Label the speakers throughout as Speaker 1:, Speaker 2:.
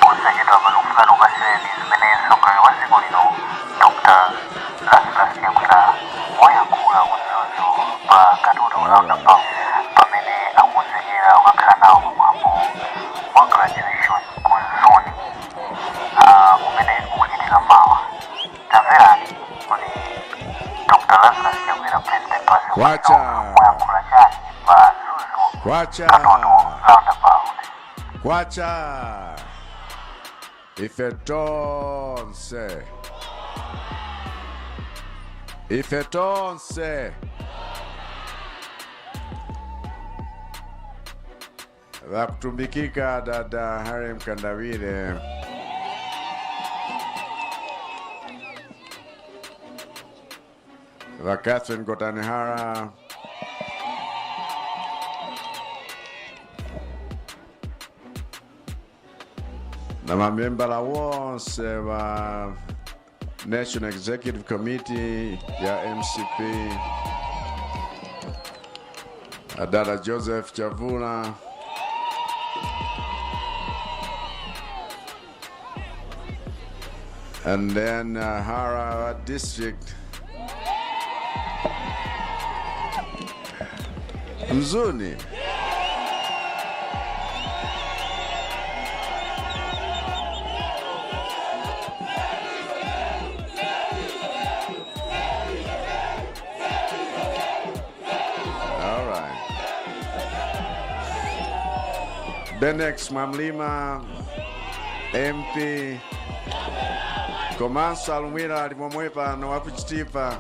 Speaker 1: Posachedwa pano tikufuna tikupatsireni zimene mtsogoleri wa dziko lino Dr. Lazarus Chakwera wayankhula ku Mzuzu pa Katoto Roundabout pamene akukonzekera kukakhala nawo pamwambo wa graduation ku Mzuni umene ukuchitika mawa. Tamverani kuti Dr. Lazarus Chakwera, president wa dziko lino,
Speaker 2: Kwacha.
Speaker 1: wayankhula chani pa Mzuzu
Speaker 2: Kwacha.
Speaker 1: Katoto Roundabout.
Speaker 2: Kwacha. Ife tonse. Ife tonse. Vakutumbikika dada Harry Mkandawire. Va Catherine Gotani Hara. Na mamembala wonse va National Executive Committee ya MCP, Adada Joseph Chavula, and then Hara District, Mzuni. All right. Benex Mwamlima MP komanso alumwira ali momwe pano waku Chitipa,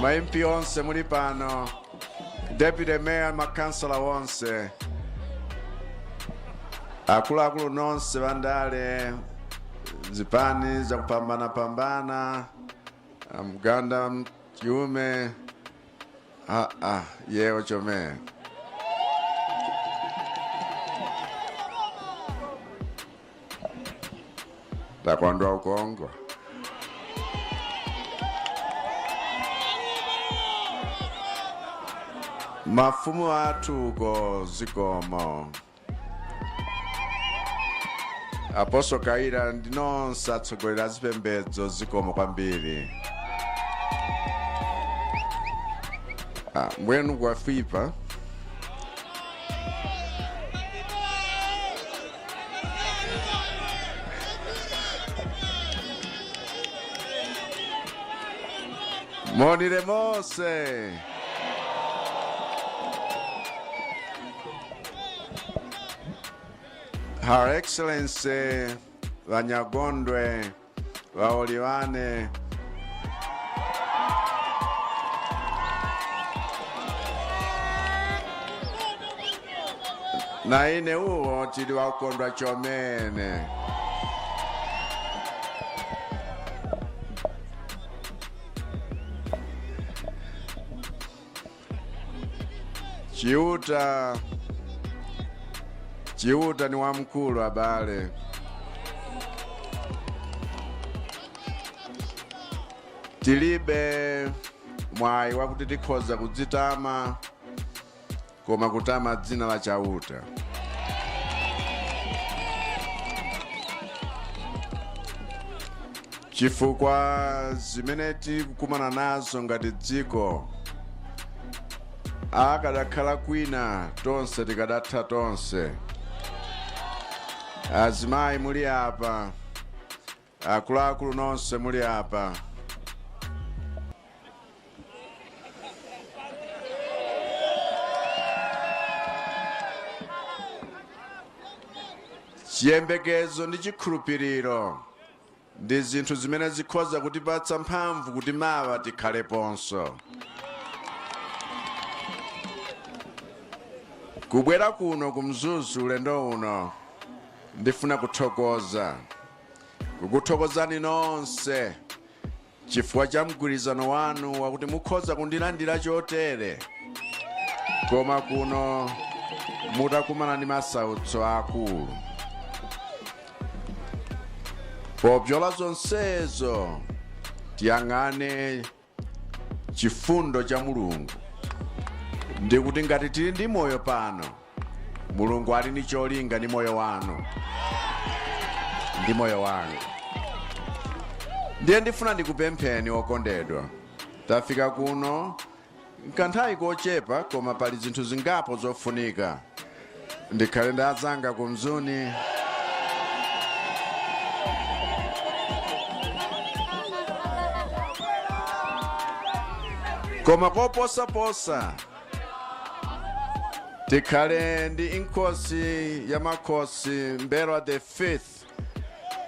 Speaker 2: ma MP onse muli pano, deputy mayor, makansala wonse, akuluakulu nonse bandale, zipani za kupambana pambana, Mganda Chiume, yewo chome. Takondwa ukongwa. Mafumu athu uko zikomo. Apostle Kaira ndinonse atsogoleri azipembedzo zikomo kwambiri. Mbwenu kwafipa. Monire Mose. Her Excellency Vanyagondwe Vaolivane na ine uwo tili wakondwa chomene. Chiuta, Chiuta ni wamkulu abale. Tilibe mwayi wakuti tikhoza kudzitama, koma kutama dzina la Chauta. Chifukwa zimene tikukumana nazo ngati dziko, akadakhala kwina tonse tikadatha tonse. Azimayi muli apa, akuluakulu nonse muli apa, chiyembekezo ndi chikhulupiriro ndi zinthu zimene zikhoza kutipatsa mphamvu kuti mawa tikhaleponso. Kubwera kuno ku Mzuzu ulendo uno, ndifuna kuthokoza, kukuthokozani nonse chifukwa cha mgwirizano wanu wakuti mukhoza kundilandira chotere, koma kuno mutakumana ndi masautso akulu. Popyola zonsezo, tiyang'ane chifundo cha Mulungu ndikuti ngati tili ndi moyo pano, Mulungu ali ndi cholinga ndi moyo wanu ndi moyo wanga. Ndiye ndifuna ndikupempheni okondedwa, tafika kuno kanthawi kochepa, koma pali zinthu zingapo zofunika. Ndikhale ndi azanga ku Mzuni. Koma koposaposa tikhale ndi Inkosi ya Makhosi M'mbelwa the fifth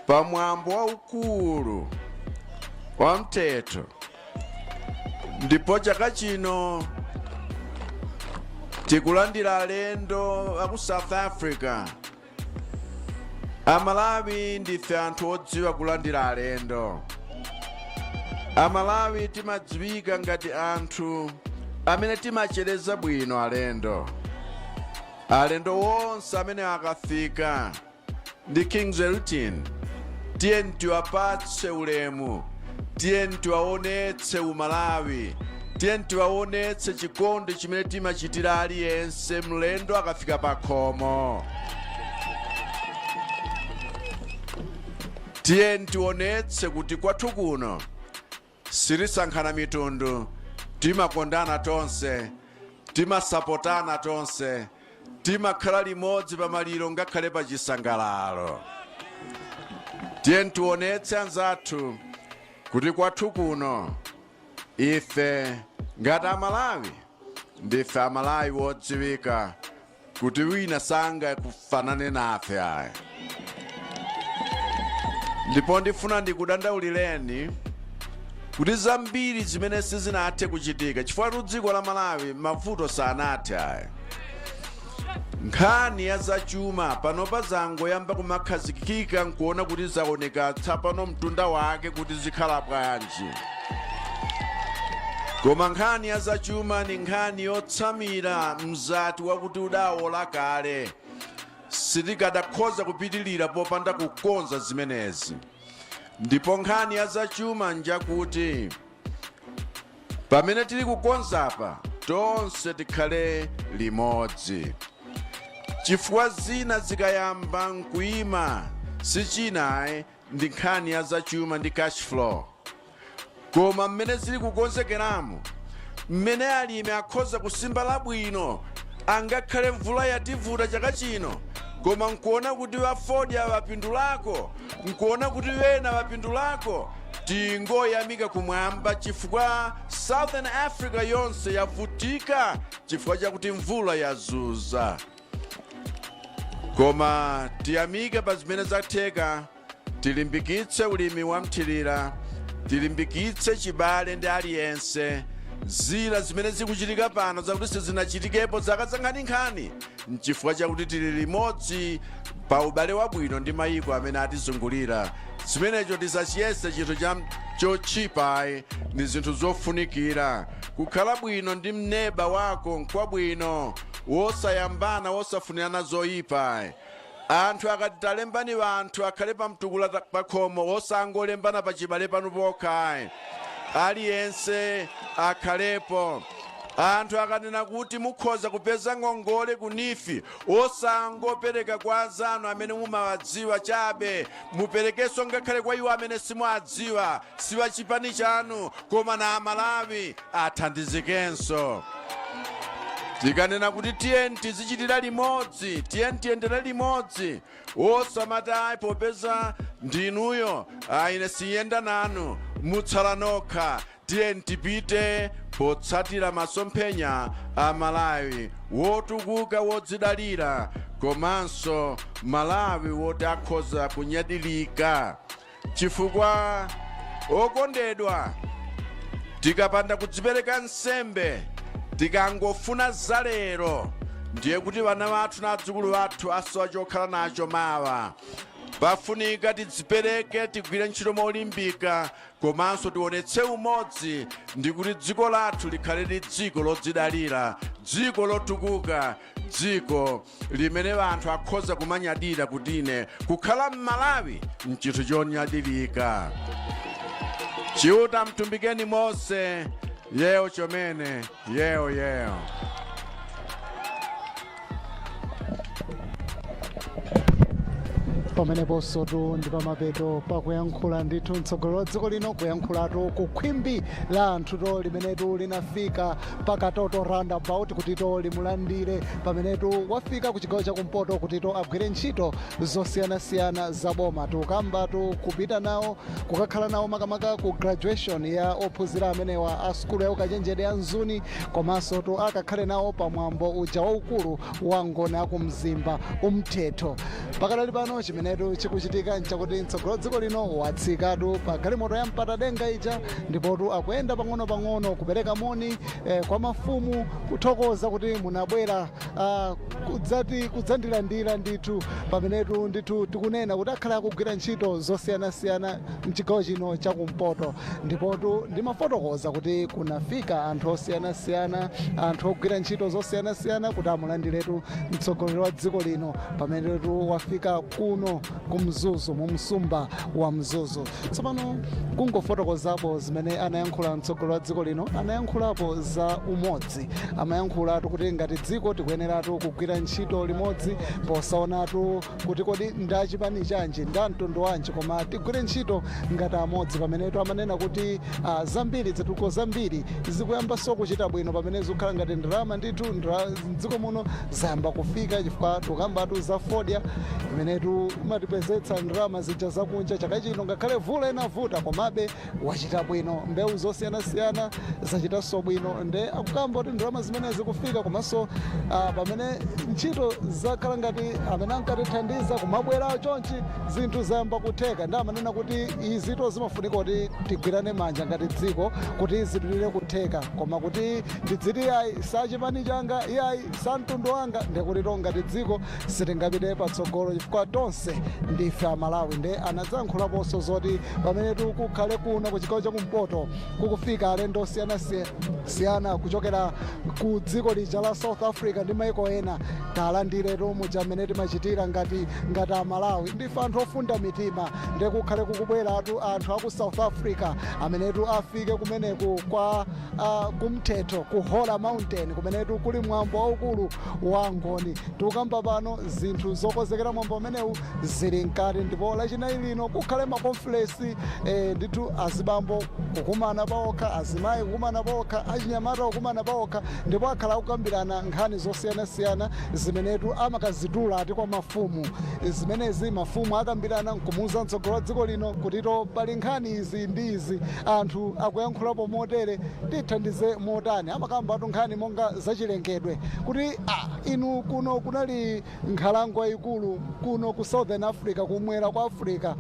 Speaker 2: pamwambo waukulu wa mthetho. Ndipo chaka chino tikulandira alendo aku South Africa. Amalawi ndife anthu odziwa kulandira alendo. Amalawi timadziwika ngati anthu amene timachereza bwino alendo. Alendo wonse amene akafika ndi King Zwelithini, tiyeni tiwapatse ulemu, tiyeni tiwaonetse Umalawi, tiyeni tiwaonetse chikondi chimene timachitira aliyense mlendo akafika pa khomo. Tiyeni tionetse kuti kwathu kuno sitisankhana mitundu, timakondana tonse, timasapotana tonse, timakhala limodzi pamaliro ngakhale pa chisangalalo. Tiyeni tionetse anzathu kuti kwathu kuno ife ngati Amalawi ndife Amalawi wodziwika kuti wina sangakufanane nafe ayi. Ndipo ndifuna ndikudandaulireni kuti zambiri zimene sizinathe kuchitika chifukwa tu dziko la Malawi mavuto sanathe ayi. Nkhani ya zachuma panopa zangoyamba kumakhazikika nkuona kuti zaoneka tsapano mtunda wake kuti zikhala bwanji. Koma nkhani ya zachuma ni nkhani yotsamira mzati wakuti udawola kale. Sitikadakhoza kupitilira popanda kukonza zimenezi. Ndipo nkhani ya zachuma njakuti pamene tili kukonzapa tonse tikhale limodzi, chifukwa zina zikayamba nkuima si china ndi nkhani ya zachuma ndi cash flow. Koma mmene zili kukonzekeramo, mmene alimi akhoza kusimba labwino, angakhale mvula yativuta chaka chino, koma nkuona kuti wafodya wapindulako, nkuona kuti wena wapindulako, tingoyamika kumwamba chifukwa Southern Africa yonse yavutika chifukwa chakuti mvula yazuza. Koma tiyamike pa zimene zatheka, tilimbikitse ulimi wa mthirira, tilimbikitse chibale ndi aliyense. Zina zimene zikuchitika pano zakuti sizinachitikepo zaka zankhaninkhani nchifukwa chakuti tili limodzi pa ubale wabwino ndi mayiko amene atizungulira. Zimenecho tisachiyese chinthu chotchipa ayi, ni zinthu zofunikira. Kukhala bwino ndi mneba wako nkwabwino, wosayambana, wosafunirana zoyipa ayi. Anthu akati talembani anthu akhale pamtukula pakhomo, wosangolembana pachibale panu pokha ayi, aliyense akhalepo. Anthu akanena kuti mukhoza kupeza ngongole ku NEEF, osangopereka kwa anzanu amene mumawadziwa chabe, muperekenso ngakhale kwa iwo amene simuwadziwa, si wachipani chanu, koma na Amalawi athandizikenso. Tikanena kuti tiyeni tizichitira limodzi, tiyeni tiyendere limodzi, osamati ayi popeza ndinuyo, ayi ine siyenda nanu, mutsala nokha. Tiyeni tipite potsatira masomphenya a Malawi wotukuka, wodzidalira, komanso Malawi woti akhoza kunyadilika. Chifukwa okondedwa, tikapanda kudzipereka nsembe, tikangofuna zalero, ndiye kuti vana vathu na adzukulu vathu asowa chokhala nacho mawa. Pafunika tidzipereke, tigwire ntchito molimbika, komanso tionetse umodzi ndi kuti dziko lathu likhale li dziko lodzidalira, dziko lotukuka, dziko limene anthu akhoza kumanyadira kuti ine kukhala Mmalawi nchinthu chonyadirika. Chiuta mtumbikeni mose yeo chomene yeo yeo.
Speaker 3: Pameneponso tu ndi pamapeto pakuyankhula ndithu mtsogoleri wa dziko lino, kuyankhulatu ku khwimbi la anthuto limenetu linafika paKatoto Roundabout kutito limulandire pamenetu wafika ku chigawo chakumpoto kutito agwire ntchito zosiyanasiyana za boma. Tikukambatu kupita nawo, kukakhala nawo makamaka ku graduation ya ophunzira amenewa a sukulu ya ukachenjede ya Mzuni, komanso tu akakhale nawo pamwambo uja waukulu wa ngoni akumzimba, Umthetho. Pakadali pano chimenetu chikuchitika nchakuti mtsogoleri wa dziko lino watsikatu pa galimoto ya mpatadenga ija, ndipotu akuyenda pang'ono-pang'ono kupereka moni kwa mafumu, kuthokoza kuti munabwera kudzati kudzandilandira ndithu. Pamenetu ndithu tikunena kuti akhala akugwira ntchito zosiyanasiyana mchigawo chino chakumpoto, ndipotu ndimafotokoza kuti kunafika anthu osiyanasiyana, anthu ogwira ntchito zosiyanasiyana kuti amulandiretu mtsogoleri wa dziko lino pamenetu wafika kuno ku Mzuzu, mu msumba wa Mzuzu. Tsopano kungofotokozapo zimene anayankhula mtsogoleri wa dziko lino, anayankhulapo za umodzi. Amayankhulatu kuti ngati dziko tikuyeneratu kugwira ntchito limodzi, posaonatu kuti kodi ndachipani chanji, nda mtundu wanji, koma tigwire ntchito ngati amodzi. Pamenetu amanena kuti zambiri, zitukuko zambiri zikuyambanso kuchita bwino, pamene zikukhala ngati ndalama ndithu mdziko muno zayamba kufika, chifukwa tukambatu za fodya imenetu imatipezetsa ndalama zija zakunja. Chaka chino ngakhale vula inavuta, komabe wachita bwino, mbewu zosiyanasiyana zachitanso bwino. Nde akukamba kuti ndalama zimene zikufika, komanso pamene ntchito zakhala ngati amene ankatithandiza kumabwera chonchi, zinthu zayamba kutheka. Ndi amanena kuti izito zimafunika kuti tigwirane manja ngati dziko kuti zipitirire kutheka, koma kuti tidziti yayi, sachipani changa, yayi, sa mtundu wanga, ndikuti to ngati dziko sitingapite patsogolo, chifukwa tonse ndife Amalawi. Nde anadzayankhulaponso zoti pamene tikukhale kuno ku chigawo chakumpoto kukufika alendo osiyanasiyana kuchokera ku dziko lija la South Africa ndi maiko ena, talandiretu muja amene timachitira ngati Amalawi. Ndife anthu ofunda mitima. Nde kukhale kukubweratu anthu aku South Africa amenetu afike kumeneku kwa kumthetho ku Hola Mountain, kumenetu kuli mwambo waukulu wa ngoni. Tikukamba pano zinthu zokonzekera mwambo umenewu zili mkati, ndipo Lachinayi lino kukhale makonferensi ndithu, azibambo kukumana paokha, azimayi kukumana paokha, achinyamata kukumana paokha, ndipo akhala akukambirana nkhani zosiyanasiyana zimenetu amakazitula ati kwa mafumu. Zimenezi mafumu akambirana nkumuuza mtsogoleri wa dziko lino kutito pali nkhani izi ndi izi, anthu akuyankhulapo motere, tithandize motani? Amakambatu nkhani monga zachilengedwe, kuti inu kuno kunali nkhalango yayikulu kuno ku Southern Africa, kumwera kwa Africa,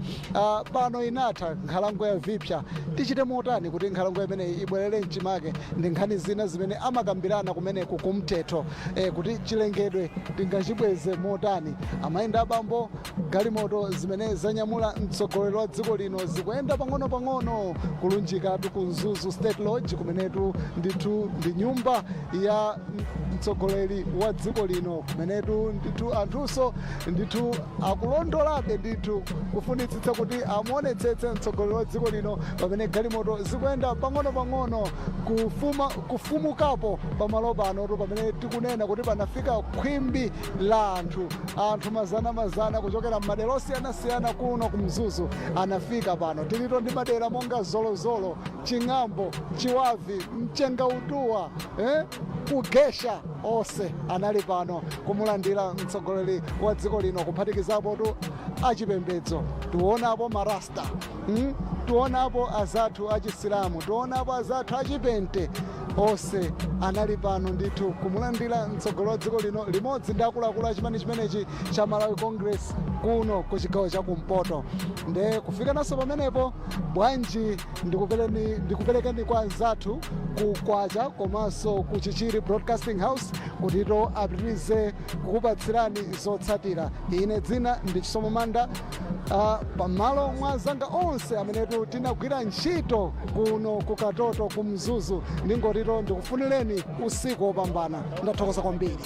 Speaker 3: pano inatha nkhalango ya Vipya, tichite motani kuti nkhalango imeneyi ibwerere mchimake? Ndi nkhani zina zimene amakambirana kumeneku kumthetho, kuti chilengedwe tingachibweze motani. Amayenda abambo, galimoto zimene zanyamula mtsogoleri wa dziko lino zikuyenda pang'ono-pang'ono kulunjikatu ku Mzuzu State Lodge, kumenetu ndithu ndi nyumba ya mtsogoleri wa dziko lino, kumenetu ndithu anthunso ndithu akulondolabe ndithu kufunitsitsa kuti amuonetsetse mtsogoleri wa dziko lino, pamene galimoto zikuyenda pang'ono-pang'ono kufumukapo pamalo panotu pamene tikunena kuti panafika khwimbi la anthu, anthu mazana mazana kuchokera m'madera osiyanasiyana kuno ku Mzuzu anafika pano. Tilito ndi madera monga Zolozolo, Ching'ambo, Chiwavi, Mchengautuwa, Kugesha, onse anali pano kumulandira mtsogoleri wa dziko lino, kuphatikizapo tu achipembedzo. Tionapo marasta, Tionapo azathu achisilamu, tionapo azathu achipente, onse anali pano ndithu kumulandira mtsogoleri wa dziko lino limodzi ndi akuluakulu achipani chimenechi cha Malawi Congress kuno ku chigawo chakumpoto. Nde kufika naso pamenepo, bwanji ndikuperekeni kwa anzathu ku Kwacha komanso ku Chichiri Broadcasting House kutito apitirize kukupatsirani zotsatira. Ine dzina ndi Chisomo Manda, pamalo mwa zanga onse amenetu tinagwira ntchito kuno ku Katoto ku Mzuzu, ndingotito ndikufunireni usiku wopambana. Ndathokoza kwambiri.